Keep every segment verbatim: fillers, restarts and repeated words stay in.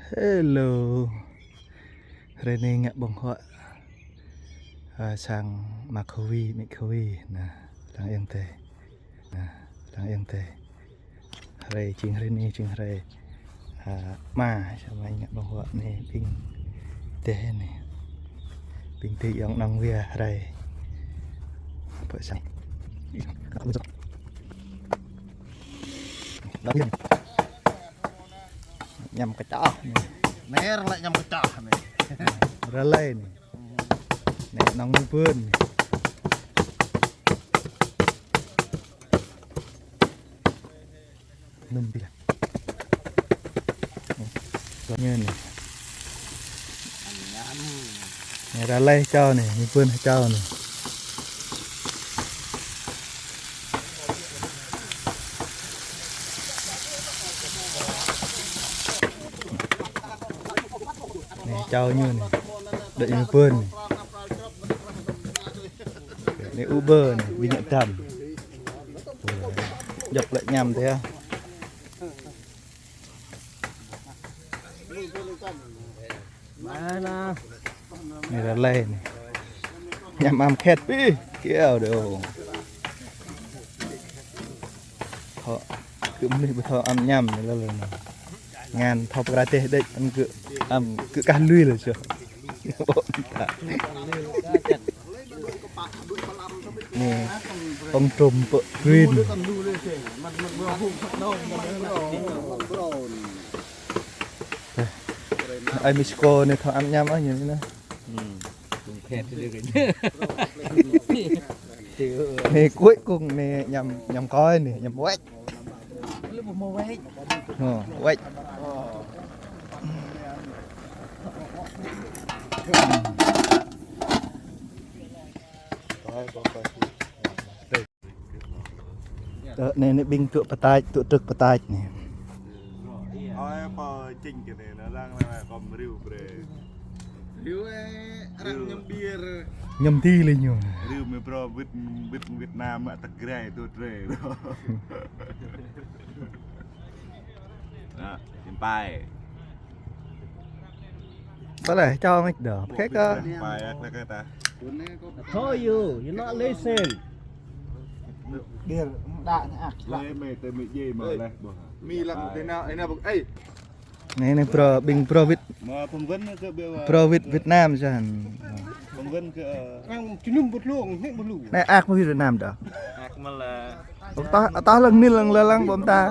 Hello. Hrơi anai ngă ƀơ̆ng huă. À, sang mă khâu wi, mĭ khâu wi. Nă, lăng ayŏng adơi. Nă, lăng ayŏng adơi. Hrơi jing hrơi anai, jing hrơi, à, mă, samơ̆ ngă ƀơ̆ng huă anai, ƀing adơi anai. Ƀing adơi ayŏng nong wia hrơi. Pơ sang. Ñăm kơčah anai. Anai ră lĕ ñăm kơčah anai. Ră lĕ anai. Anai nong Mi Bơn anai. Num pia. Anai anai. Anai ră lĕ čô anai, Mi Bơn čô anai. Anai čô ñu anai. Đuaĭ Mi Bơn anai. Anai U Bơ anai, ƀing ngă dăm. Djŏp lĕ ñăm tĕ. Anai ră lĕ anai. Ñăm am khĕt pih, kiaŏ đôč. Thâo, kơ mơnuih ƀu thâo am ñăm anai lĕ anai. Ngăn thâo pơkra tĕh đĕč, am kơ, am kơ kah lui lĕ čô. Anai, pơ̆ng trôm pơ green. Ai Mexico anai thâo am ñăm ah, ñu anai nă. Anai cuối cùng anai ñăm, ñăm kơ anai, ñăm wĕč. Ơ, wĕč. Tơ, anai, anai ƀing tŭ pơtač, tŭ trơ̆k pơtač anai. Ơi, pơ čing kơ anai, lăng anai, kơ mơriu brơi. Riu, ơ, arăng ñăm bir. Ñăm ti lĕ ñu. Riu mơ̆ brơi wĭt, wĭt Việt Nam mă tơgrai tŭ trơi. Nă, čim pai. Pơleh, čô ngĕč đôč. Pơkĕ kơ. Pai, ăt lĕ kơ ta. I told you, you not listen. Điêr, đă anai ăt. Lĕ mĕ tơ mĕ djai mă leh boh. Mi lăng tơ nao, ơ nao boh, ơi. Anai, anai brơi, ƀing brơi wĭt. Mă phỏng vấn kơ ƀiă wa. Brơi wĭt Việt Nam čan. Phỏng vấn kơ, ơ, arăng čơnum ƀu tlung, anai ƀu lu. Anai ăt mă wĭt Việt Nam đôč. Ăt mă lĕ. Ƀu tah, tah lăng anai lăng lăng ƀu tah.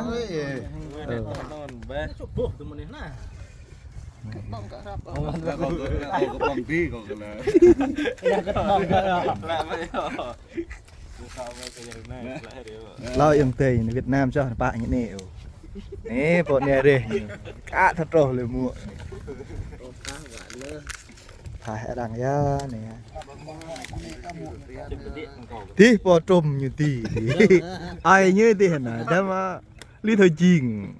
Ơ. Kơtơ̆ng kơ hrăp. Kơtơ̆ng kơ hrăp. Kơtơ̆ng kơ hrăp. Kơtơ̆ng kơ hrăp. Hlâo ayŏng adơi, Việt Nam čoh pă ñu anai ôh. Anai, pô anai reh ñu. Kơ thâo troh lĕ mŭk. Thâo arăng yơh anai. Tih pô trôm ñu tih. Ai ñu tih nă, đăm, a, li thâo jing.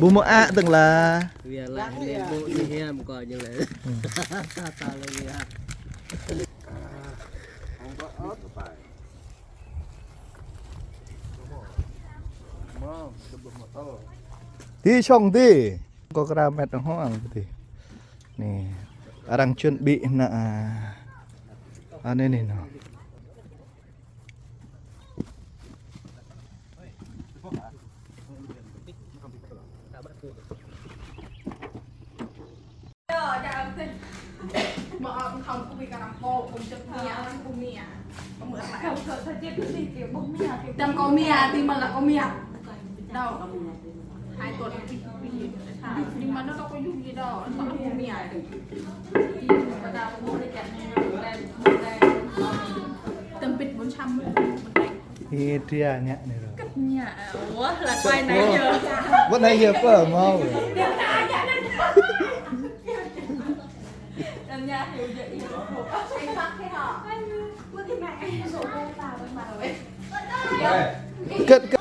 Ƀu mơak dơ̆ng lah. Wia lah, anai ƀu ñu hiam kơ ñu lĕ. Hmm. Ta ta lĕ wia. Ti song ti. Kơ kra met hŏng ang ti. Anai. Arăng chuẩn bị nă, a, anai anai nă. Đăm kâo mia, ti mă lă kâo mia. Đâu. Hai tuần. Đi mà nó đâu có dùng gì đâu, nó không có mia. Đi mà ta mua để chặt. Tâm pit bốn trăm. Ih, tria ñă anai rŏ. Kĕt ñă, wah, lăi quay anai yơh. Bơ anai yơh pơ hmâo. Anai ñă hyu jĕ ih. Kĕt, kĕt.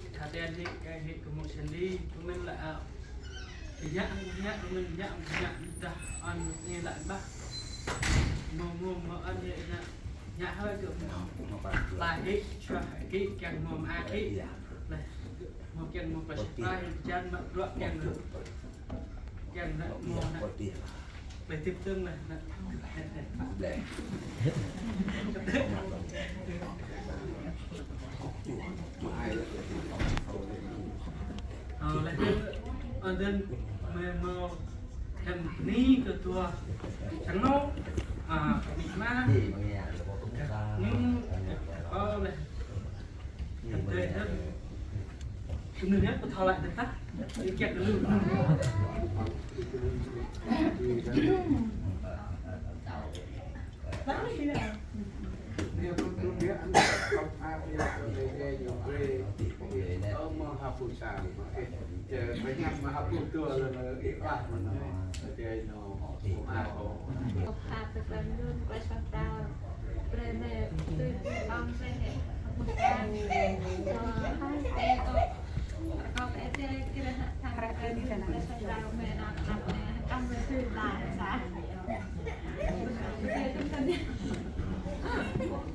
Kơ tơl hĭ, kơ hĭ kơ mơ̆ sendiri, pơmĭn laĭ, a, kơ ñă, kơ ñă, pơmĭn ñă, kơ ñă, dah ôn ngă laĭ ƀă. Mơ̆, mơ̆, mơ̆ ôn hĭ ñă, ñă hơi kơ mơ̆. Laĭ hĭ, čuă hĭ, kiăng mơ̆ mă hĭ. Laih, mơ̆ kiăng mơ̆ pơsah, laih, jan mă bruă kiăng. Kiăng nă mơ̆ nă. Laih tip tơ̆ng laih nă. Bleh. Ơ, laih tip, ơ, dan mơ̆ mơ̆ kăn ni kơ tua. Čang nô, a, ni mă. Ni, ơ, laih.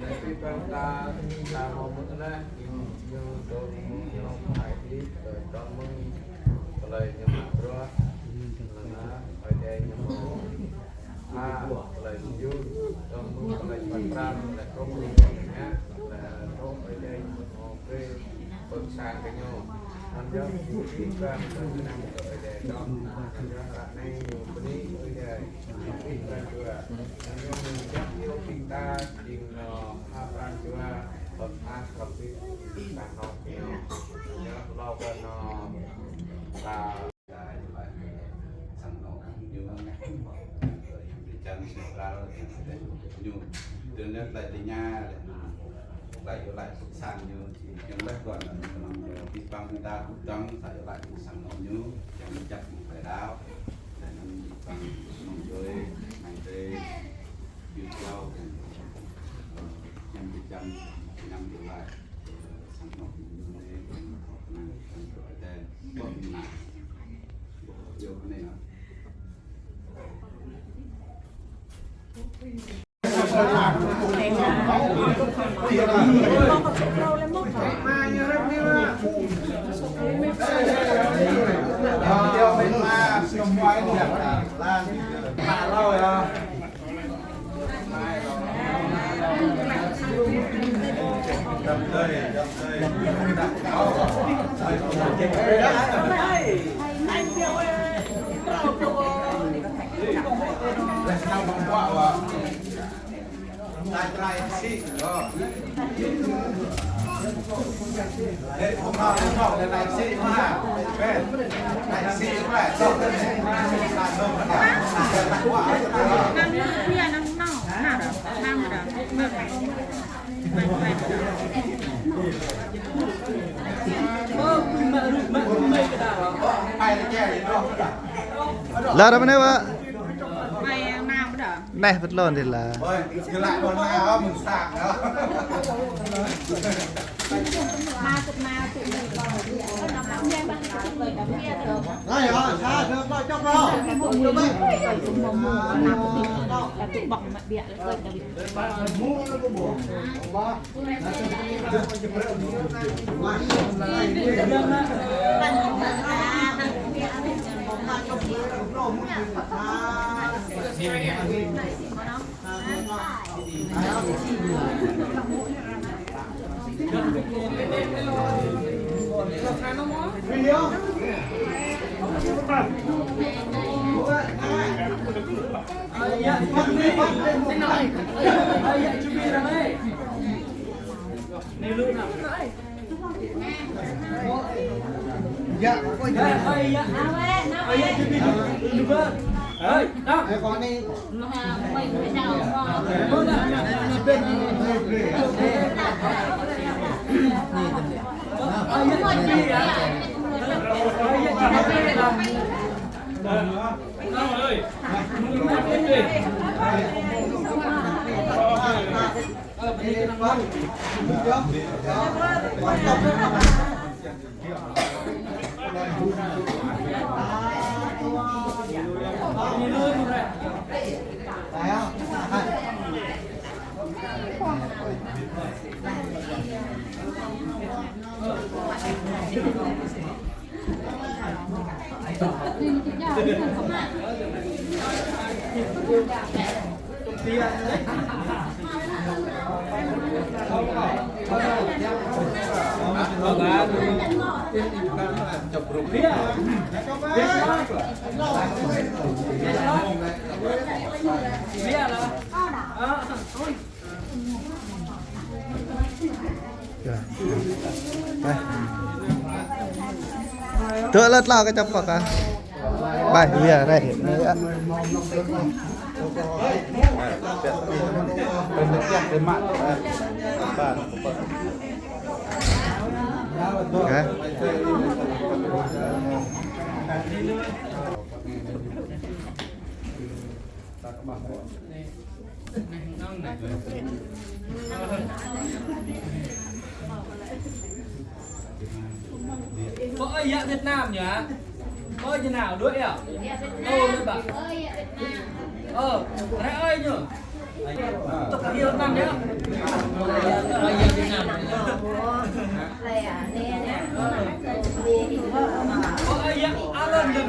Tapi bang ta, ta hmâo mơ̆ laih, ñu, ñu dŏ mơ̆ng ñu hmâo ai đi, tơl dŏ mơ̆ng tơlơi ñu mă bruă, lơ̆m anŭn Ơi Adai ñu mơ̆ a, tơlơi ñu, dŏ mơ̆ng tơlơi pơtrăm, tơlơi kông, tơlơi ngă, tơlơi dŏ Ơi Adai ñu mơ̆ brơi pơ̆k sang kơ ñu. Anŭn yơh, ñu pơ̆k sang kơ ñu, Ơi Adai dŏ. Anŭn yơh, ră anai ñu bơni Ơi Adai. Ñu pơ̆k sang kơ ñu. Anŭn yơh, ñu djă̱ iâu ƀing ta, jing nô, a, pran jua, pơ̆k sang kơ ƀing ta nô ñu. Anŭn yơh, hlâo kơ nô, ta Lăi ră mơ̆n anai, Wă? Anai pơtlon dih lah. Tơ lăi tla kơ čăp pă kơ. Bai, wia, rai. Hă? Có ơi, dạ Việt Nam nhỉ? Có ơi, như nào đuổi à? Tô lên bảo. Ờ, rẽ ơi nhỉ? Tôi có Việt Nam nhỉ? Ơi, dạ Việt Nam nhỉ? Có ơi, dạ Alan nhỉ?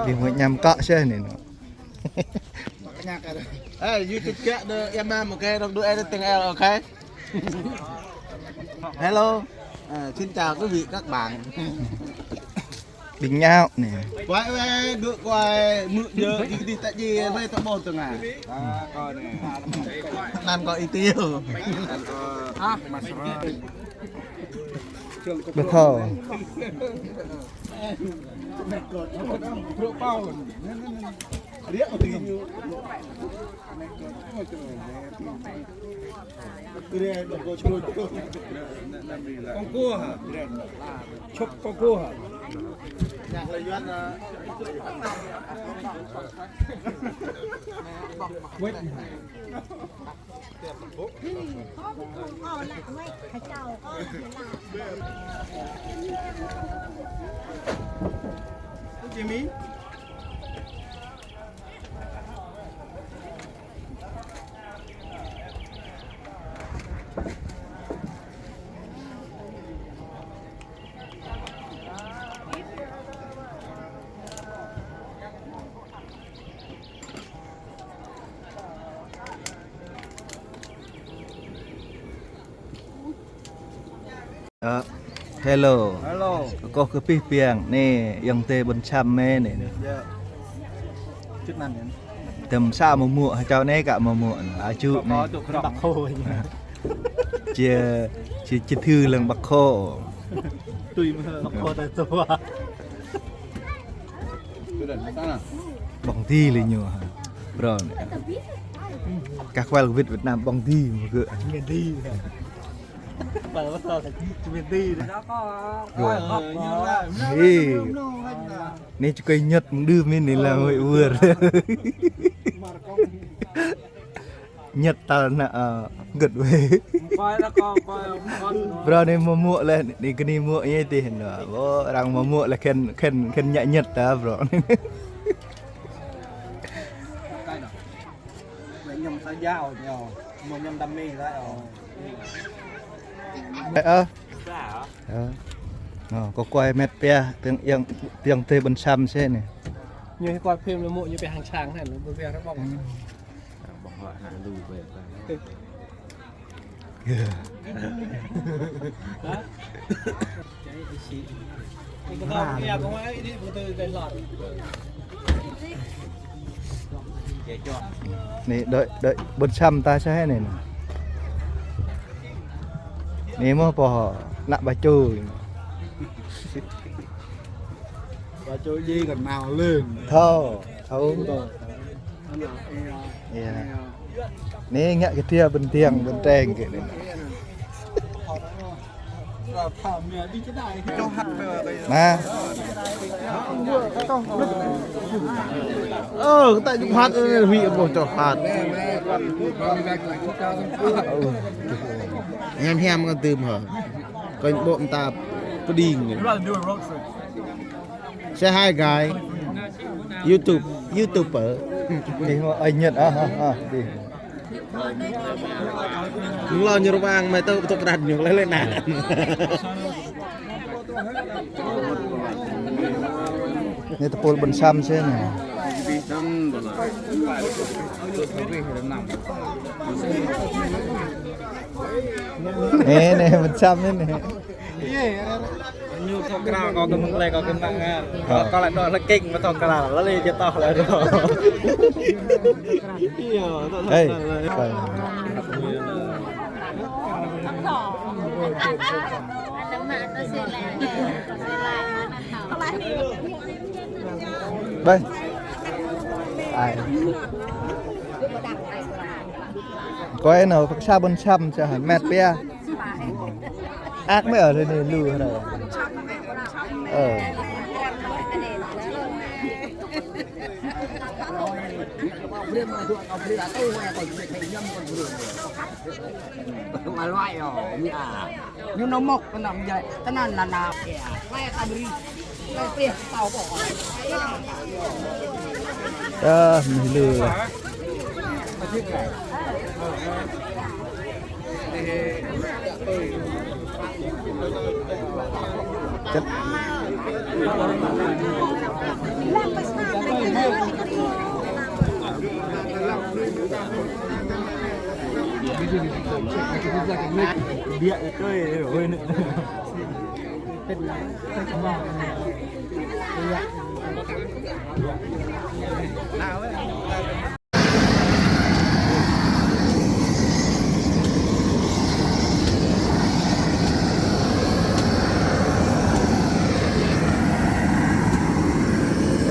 Đi mua nhắm cọ xe này nó. Ê, YouTube kia được em mà một cái đọc đuổi editing L, ok? Hello. À, xin chào quý vị các bạn. Bình nhau nè. Quay về, gửi quay, mượn nhớ, đi, đi tại gì, về tao bồn tao ngà. Ăn có ý tiêu. Hả? Được thôi. Kông cua hả? Chụp kông cua hả? Wait. Jimmy. Ơ, hello. Hello. Kâo kơ pih piăng, anai, ayŏng adơi ƀôn Sam mơ̆n anai. Yơh. Čut anŭn yơh. Tơm sa mơmuă, hơčâo anai kơ mơmuă, aju anai. Kâo čut krŏk. Băk khô. Či, či, či thư lăng băk khô. Tui mơ̆ băk khô ta tua. Ƀong Di lĕ ñu hă. Bro anai. Kah kual wĭt Việt Nam Ƀong Di mơ̆ gơ̆. Miền Di. Ƀă ƀă sa Miền Di. Gơ̆. Ê. Anai čơkơi Nhật mơ̆ng đưm anai lăng hơi wơr. Nhật tal ană, ơ, gơ̆t weh. Bro anai mơmuă lĕ, anai gơni muă anai tih anŭn. Bơ, arăng mơmuă lĕ khen, khen, khen ngă Nhật ta, bro. Lĕ ñu sa jao ñu, mơ̆ ñu đam mê lĕ, ơ. Ơ. Ơ. Ơ, kâo kuai met pia, piăng ayŏng, ayŏng adơi ƀôn Sam sĕ anai. Ñu kuai phim lĕ mơ̆ ñu pia hăng sang anai, lĕ ƀu pia rơ̆ ƀong. Ƀong hŏ hă lu ƀĕ. Anai, đơi, đơi, ƀôn Sam ta sa hĕ anai. Anai mơ̆ pô, ană Ba Čô. Ba Čô ji kơ nao lưng. Thâo, thâo. Thâo. Ană, ê, ê. Anai ngă kơ dia ƀôn Tiăng, ƀôn Treng kơ anai. Anai. Ơ, kơ ta jŭm hăt anai, ƀu čŏk hăt. Hiam hiam kơ tơm hă. Kơ ƀô̆ mơta pơđing. Say hi, guy. YouTube, YouTuber. Đi, ơ, Nhật, ơ, ơ, ơ, đi. Lo ñu rơwang mă tơ tơ kran ñu lĕ lĕ anai. Anai tơpul ƀôn Sam sĕ anai. Anai, anai, ƀôn Sam anai. Ñu thâo krao kâo kơ mơ̆ng lĕ kâo kơ mă ngă. Kâo lĕ dŏ lĕ kĕng mơ̆ thâo krao, lĕ lĕ či tŏh lĕ dŏ. Ê, ƀai. Ai. Kâo anai pơkă sa ƀôn Sam sa hă, met pia. Ak mơ̆ ơ, anai lu hă. Ơ. Mal wai ơ, mi a. Ñu nao mŏk kơ ană mơjai, tơnăn ană ană pia. Wai ta bri. Wai pia tao pô. Ơ, mih lu. Čĕt.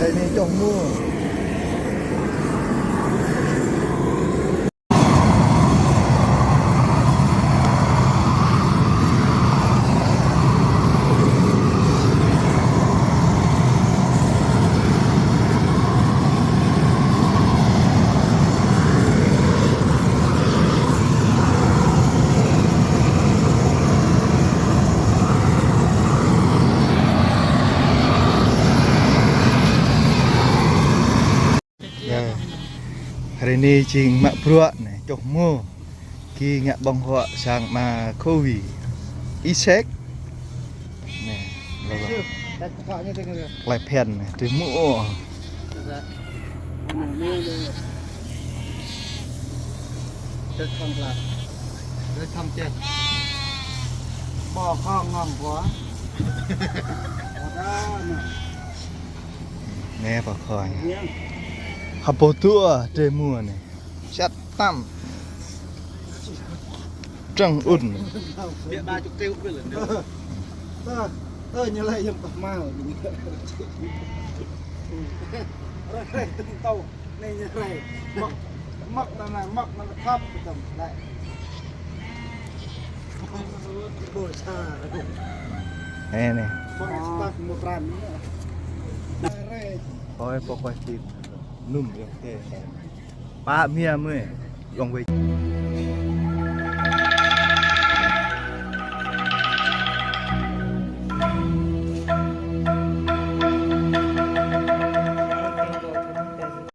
Anai čoh hmua. Hrơi anai jing mă bruă anai, čoh hmua. Gih ngă ƀơ̆ng huă sang Ama Khôwi. Isek. Anai, lơ̆m. Klai phiăn anai, tui hmua. Ƀơ̆ng huă ngŏng huă. Anai pơkŏn. Hơpô dua drơi hmua anai. Sat tăm. Trăng un. Biă ba chục triệu ƀơi lĕ. Tơ, tơ ñu lĕ yơ̆ng pơhmal. Rơh rơh tơm tâu. Anai ñu rơh. Mŏk, mŏk anŭn, mŏk anŭn khăp tơm lĕ. Ƀô̆ sa. Anai, anai. Ƀô̆ sa mŭt ran. Ơi, pô kuai tip. Num yơ̆ng tê. Pă mia mơi. Yơ̆ng wei.